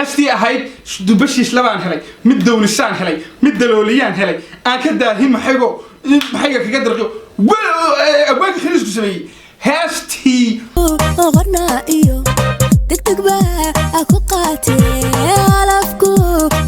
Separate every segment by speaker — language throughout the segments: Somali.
Speaker 1: Heestii ahayd dubashiis labaan helay, mid dowlisaan helay, mid dalooliyaan helay, aan ka daahin maxaygo maxayga kaga darqiyo abwaanka khaliisku sameeyey heestii.
Speaker 2: Qornaa iyo degdeg baa ku qaatee alafku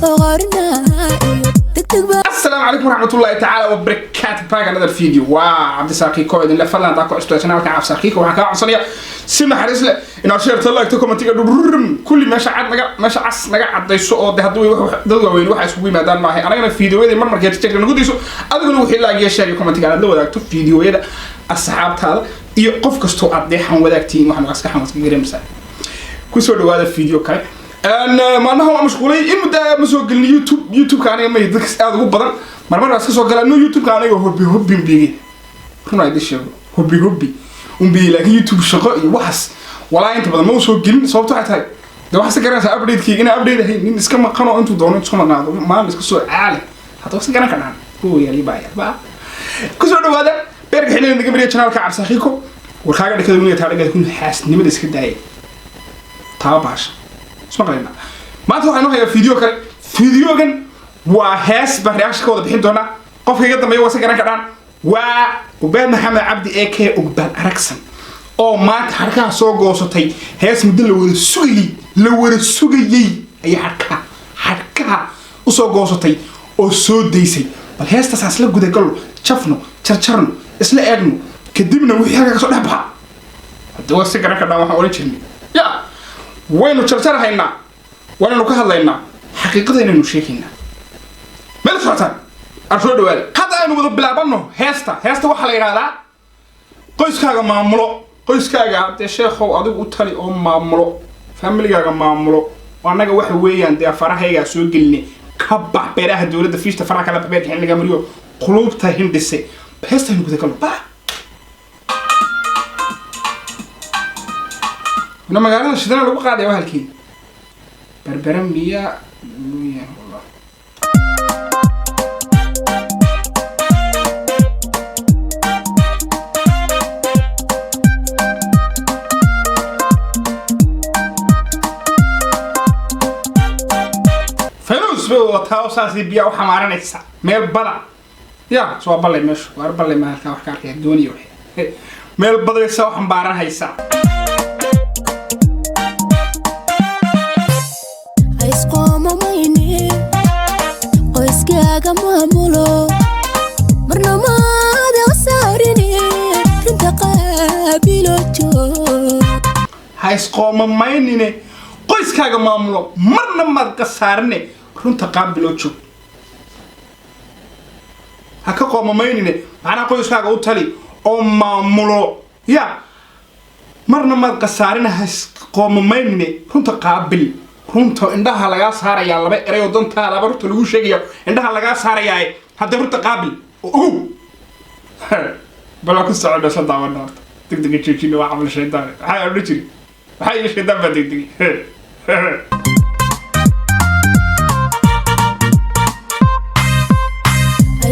Speaker 2: qornaa iyo degdeg baa.
Speaker 1: Asalaamu calaykum waraxmatullaahi tacaala wabarakaatu. Back another video. Waa Cabdisaqiiko idinle. Fadlan taa ku cusub channelka Cabdisaqiiko, waxaan kaa codsanaya si naxariis leh inaad share, like, commentiga dhurrum kulli meesha cad naga, meesha cas naga cadayso, oo de haddii wax dad waaweyn waxa isugu yimaadaan maahay. Anagana fiidiyoyada mar markeed check nagu dayso, adiguna wixii like iyo share iyo commentiga aad la wadaagto fiidiyoyada asxaabtaada iyo qof kastoo aad deexan wadaagtiin. Waxaan iska xanuunsan gareemsaa. Kusoo dhawaada video kale. Maalmaha waa mashquulay, in muddo ma soo gelin YouTube. YouTube-ka aniga may dadka aad ugu badan marmar baa iska soo galaa. No, YouTube-ka aniga hobby hobby umbigi, run idin sheego, hobby hobby umbigi, laakiin YouTube shaqo iyo waxaas walaa inta badan ma soo gelin. Sababto waxay tahay de waxaad iska garanaysaa update-kayga inaan update ahayn, nin iska maqan oo intuu doono iska maqnaado, maalin iska soo caali hadda iska garan karnaan kuwa yaali baa baa. Kusoo dhawaada beerka xilliga naga mariya channelka Cabsaqiiko. Warkaaga dhakada wuniga taa dhagada kun xaasnimada iska daayay taa baasha isma qalayna. Maanta waxaan hayaa video kale. Videogan waa hees baan reaction ka wada bixin doonaa. Qofka iga dambeeya waa si garan kadhaan, waa Ubaad Maxamed Cabdi ee kee Ugbaan Aragsan, oo maanta xarkaha soo goosatay. Hees muddo la wada sugayey, la wada sugayey ayay xarkaha usoo goosatay oo soo daysay. Bal heestaas isla gudagalno, jafno, jarjarno, isla eegno, kadibna wixii halka kasoo dhex baxa hadda waa si garan kadhaan. Waxaan oran jirnay ya waynu jarjarhaynaa, waanaynu ka hadlaynaa, xaqiiqada inaynu sheegaynaa. Meel socotaan aan soo dhawaada. Hadda aynu wada bilaabano heesta. Heesta waxaa la yidhahdaa Qoyskaaga Maamulo. Qoyskaaga dee sheekhow adigu u tali oo maamulo, familigaaga maamulo. Annaga waxa weeyaan dee farahaygaa soo geline ka bax beeraha dowladda, fiishta faraha kala beerka xilliga mariyo quluubta hindhise. Heestaynu guda galno ba ina magaalada shidana lagu qaadaya waa halkii Berbera miya miya wallah. Fayrus bay wadataa oo saasii biyaa u xamaaranaysa meel bada ya soo ballay meeshu waar ballay ma halkaa wax ka arkaya dooniya wax meel badaysa u xambaaranaysa.
Speaker 2: Haysqoomamayne qoyskaaga maamulo, marna maada saarine runta qaabilo joog.
Speaker 1: Ha isqoomamaynine qoyskaaga maamulo, marna maad qasaarine runta qaabiloo joog. Ha ka qoomamaynine, macnaha qoyskaaga u tali oo maamulo ya marna maad qasaarine. Ha isqoomamaynine runta qaabil, runta indhaha lagaa saarayaa. Laba erey oo dantaada laba runta lagu sheegaya indhaha lagaa saarayaa. Hadda runta qaabil oo ogow. Bal waa ku socona, isla daawana horta. Degdega joojina, waa camal shaydaan. Maxaa odhan jiri? Maxaa iyo shaydaan baa degdegay.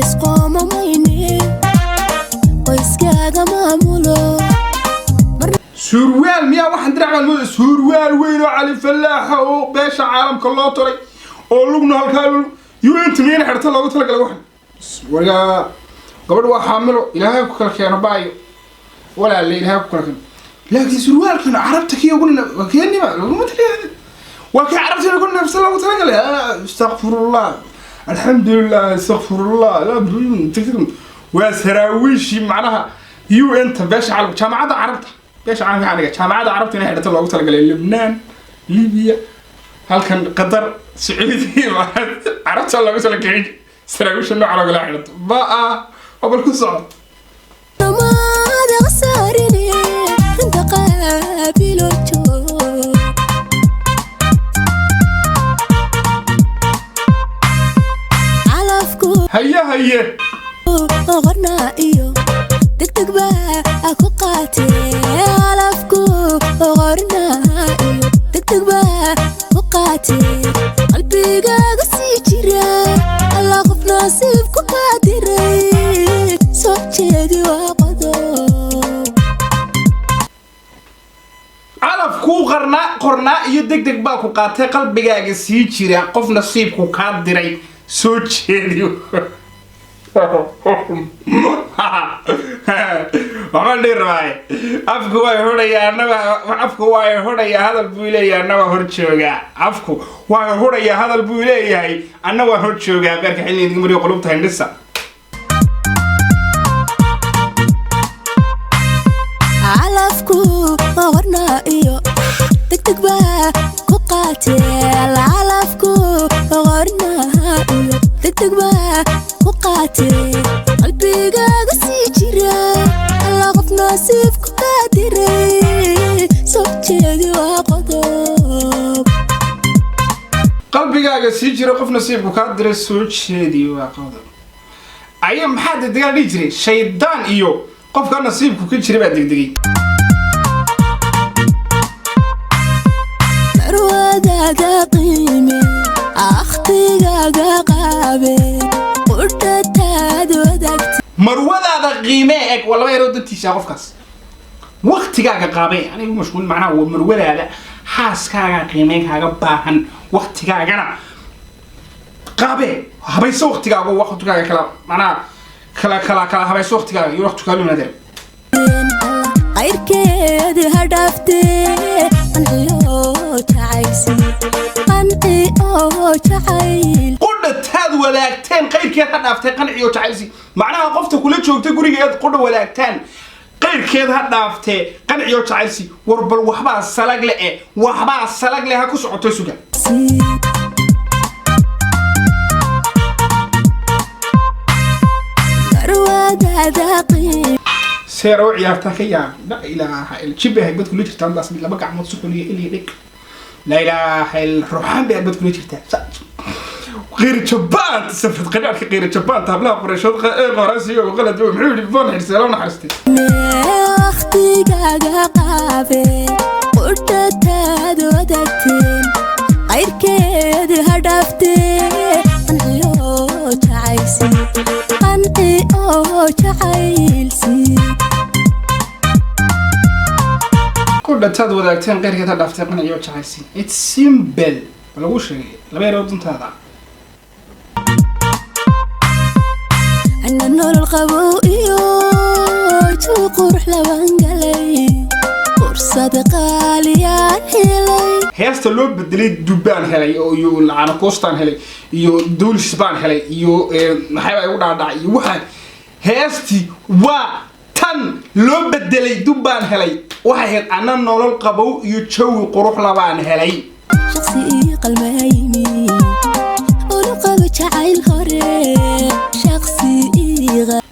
Speaker 2: Haysqoomamayne qoyskaaga maamulo.
Speaker 1: Surwaal miyaa waxaan dirac baan moodaa, surwaal weyn oo Cali Falaaxa oo beesha caalamka loo tolay oo lugna halkaa UN miyana xirta loogu talagalay. Waxan waryaa gabadh waa xaamilo, Ilaahay ku kala keeno baayo walaale, Ilaahay ku kala keeno. Laakiin surwaalkan carabta kii ugu waa keeniba laguma talagalay, waa kii carabta ugu nafsa loogu talagalay. Astaqfirullah, alxamdulilah, astaqfirullah. Waa saraawiishii macnaha UN ta beesha caalamka, jaamacadda carabta, beesha caalamka aniga jaamacadda carabta inay xidhata loogu talagalay. Lebnaan, Libiya, halkan Qatar, Sacuudi, carabta loogu talagalay saraawiisha nooca loogala xidhato ba ah. Waa bal ku soco.
Speaker 2: Maada saarine runta qaabilo joog. Calafku
Speaker 1: haye haye
Speaker 2: qornaa iyo degdeg baa ku qaatee alafku qornaa iyo degdeg baa ku qaatee qalbigaaga sii jira alla qof nasiibku kaa diray soo jeedi waa qodob.
Speaker 1: Calaf kuu qarnaa qornaa. Qornaa iyo degdeg baa ku qaatay, qalbigaaga sii jira qof nasiibku kaa diray soo jeediyo. Waxbaan dhihi rabaaye, afku way hudhayaa annaga, afku way hudhayaa hadal buu leeyahay, anna waa hor joogaa. Afku waa hudhayaa hadal buu leeyahay, anna waa hor joogaa. Beerka xilli idinka mariyo, qulubta hindhisa.
Speaker 2: Calafku qornaa iyo degdeg baa ku qaatee, calafku qornaa iyo degdeg baa ku qaatee, qalbigaaga sii jira alla qof nasiibku kaa diray soo jeedi waa qodob.
Speaker 1: Qalbigaaga sii jira qof nasiibku kaa diray soo jeedi waa qodob. Aya, maxaa degdegaa dhihi jiray? Shaydaan iyo qofka nasiibku ka jira baa degdegay.
Speaker 2: Marwadaada qiime, akhtigaaga qaabe, qudhataad wadaagta.
Speaker 1: Marwadaada qiimee eg waa laba yaroo dantiisa. Qofkaas waktigaaga qaabee anigu mashquul, macnaha waa marwadaada, xaaskaaga qiimeyn kaaga baahan. Waktigaagana qaabee, habayso waktigaaga, waktigaaga kala, macnaha kala habayso waktigaaga iyo waqti kaalumaadeen.
Speaker 2: Qayrkeedi ha dhaaftee, qanciyo jacaylsi, qanci oo jacayl.
Speaker 1: Qudhataad wadaagteen qayrkeed ha dhaaftee, qanciyo jacaylsi. Macnaha qofta kula joogta gurigeed qudha wadaagtaan qayrkeed ha dhaaftee, qanciyo jacaylsi. War bal waxbaa salag le eh, waxbaa salag le ha ku socoto, suga.
Speaker 2: Marwadaada qiime.
Speaker 1: Seera u ciyaartaa ka yaab. La ilaaha illa, jib bay hagbad kula jirtaa intaas, laba gacmood suxul iyo il iyo dhig. La ilaaha illa, ruuxaan bay hagbad kula jirtaa. Qiir jabaanta safad qadhaadhka, qiira jabaanta hablaha Qureyshood ee qoraansiga oo qalad. Muxuu yidhi? Boon xidhsay loo naxariistay.
Speaker 2: Wakhtigaaga qaabe, qudhataad wadaagteen qayrkeedi ha dhaaftee, qanciyo jacaylsi, qanci oo jacaylsi.
Speaker 1: Qudhataad wadaagteen qayrkeed ha dhaaftee, qanciyo jacaylsi. It's simple, waa lagu sheegay laba yaroo duntaada.
Speaker 2: Ana nolol qabow iyo jawi qurux laban galay, fursad qaaliyaan helay.
Speaker 1: Heesta loo bedelay dubbaan helay oo iyo lacana koostaan helay iyo doolis baan helay iyo maxay igu dhaadhacay iyo waxaa. Heestii waa tan loo bedelay dubbaan helay, waxay ahayd ana nolol qabow iyo jawi qurux labaan helay.
Speaker 2: Shaqsi ii qalmaymi unu qabo jacayl hore, shaqsi ii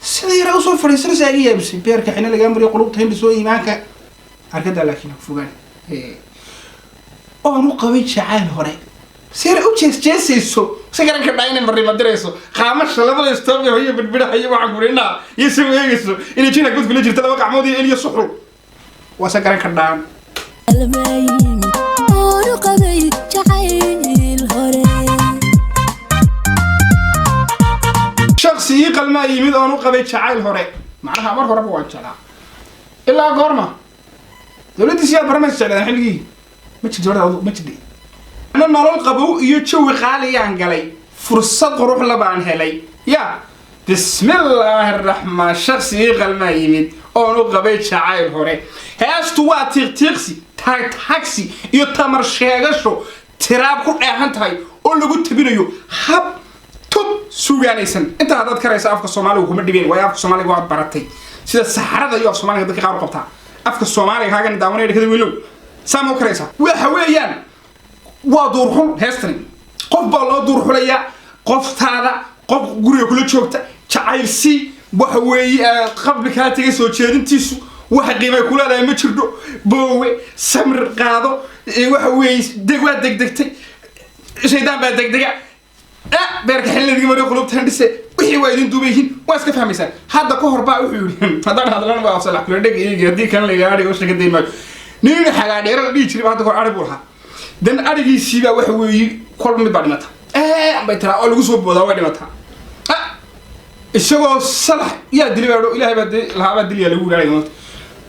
Speaker 1: Sida yara usoo fadhiisanaysa aga yaabisay. Beerka xina lagaa mariyo, qulubta hindhisoo, iimaanka arkada, laakiin ha fogaan oon u qabay jacayl hore. Sira u jees jeesayso, si garan ka dhaa inay mariima dirayso qaamasha labada istoob iyo bidhbidhaha iyo waxaan kurinaa iyo isagu eegayso inay jina god kula jirto, laba gacmood iyo eliyo suxul, waa se garan ka dhaan.
Speaker 2: Qalmaymi unu qabay jacayl hore.
Speaker 1: Shaksi ii qalmaa yimid oon u qabay jacayl hore, macnaha mar horeba waan jeclaa. Ilaa goorma dowladdiisi yaa baramaysa jeclaadaan xilligii ma jirto horta ma jirdhi. Ana nolol qabow iyo jawi qaaliyaan galay, fursad qurux labaan helay. Ya bismillaahi araxmaan, shaksi ii qalmaa yimid oon u qabay jacayl hore. Heestu waa tiiqtiiqsi, taagtaagsi iyo tamar sheegasho tiraab ku dheehan tahay oo lagu tabinayo hab tub sugaanaysan. Intaa haddaad karaysa afka Soomaaliga kuma dhibeen, waayo afka Soomaaliga waad baratay sida saxarada iyo af Soomaaliga dadka qaar u qabtaa. Afka Soomaaliga kaagan daawanaya dhakada weylow saa ma u karaysaa? Waxa weeyaan waa duurxul heestani. Qof baa loo duurxulayaa, qoftaada, qof guriga kula joogta jacaylsi. Waxa weeye qabli kaa tegay soo jeedintiisu waxa qiimay ku leedahay ma jirto. Boowe samir qaado. Waxa weeye deg waa degdegtay, shaydaan baa degdega. Beerka xilligii mariyo, qulubta hindhise, wixii waa idin duuban yihiin, waa iska fahmaysaan. Hadda ka hor baa wuxuu yidhi, haddaan hadlana waa afsalax kula dheg iyagi, haddii kan la adhiga usha ka dayn maayo. Nin xagaa dheera la dhihi jiray baa hadda ka hor adhi buu lahaa. Dan adhigiisii baa waxa weeye kolba mid baa dhimata bay tiraa oo lagu soo boodaa, way dhimataa. Isagoo salax yaa dili baa, ilaahay baa lahaa baa diliyaa lagu yidhi maanta.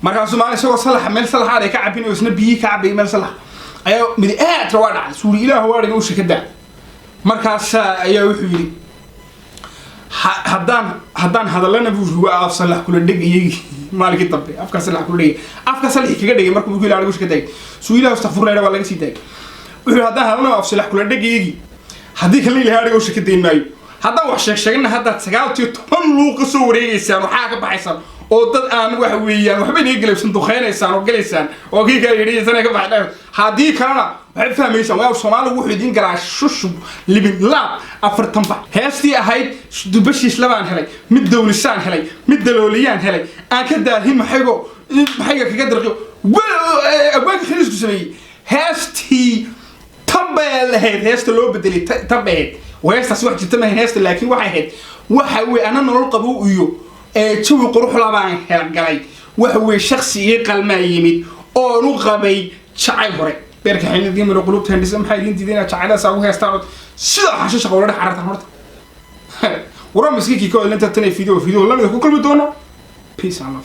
Speaker 1: Markaasuu maalin isagoo salaxa meel salax adhi ka cabin oo isna biyihii ka cabay meel salax Ayaa mid aad waa dhacday suuri Ilaah waadhiga u shakadaa. Markaasaa ayaa wuxuu yidhi, haddaan hadallana buu yidhi, waa af salax kula dheg iyagii. Maalinkii dambe afka salax kula dhegay, afka salaxi kaga dhegay. Markuu Ilaah uga shakadaayay suu Ilaah astaghfirullah waa laga sii daayay. Wuxuu yidhi, haddaan hadallana af salax kula dheg iyagii, haddii kalena Ilaah adhiga u shakadayn maayo. Haddaan wax sheeg sheegna, haddaad 19 luuq ka soo wareegeysaan, waxaa ka baxaysaan oo dad aan waxa weeyaan waxba inaga galabsan duqeynaysaan oo galaysaan oo kii kale yidhi ka baxay. Haddii kalena waxay fahmaysaan waa Soomaaligu wuxuu idiin galaa shushub libin laab 40 bax. Heestii ahayd dubashiis labaan helay, mid dowlisaan helay, mid dalooliyaan helay, aan ka daahin maxaygo maxayga kaga dirqiyo abwaanka khaliisku sameeyey. Heestii tan bay lahayd, heesta loo bedelay tan bay ahayd. Heestaasi wax jirta maahayn heesta, laakiin waxay ahayd waxa weye ana nolol qabow iyo jawi qurux labaan helgalay. Waxa weye shaksi ii qalmaa yimid oon u qabay jacayl hore, beerka xinidii miro qulubta hindhisa. Maxaa idiin diiday inaad jacayladaas ugu heestaan ood sida xasho shaqa ula dhex carartaan? Horta waraa miskiinkii ka odlinta tan video lamida ku kulmi doono. Peace and love.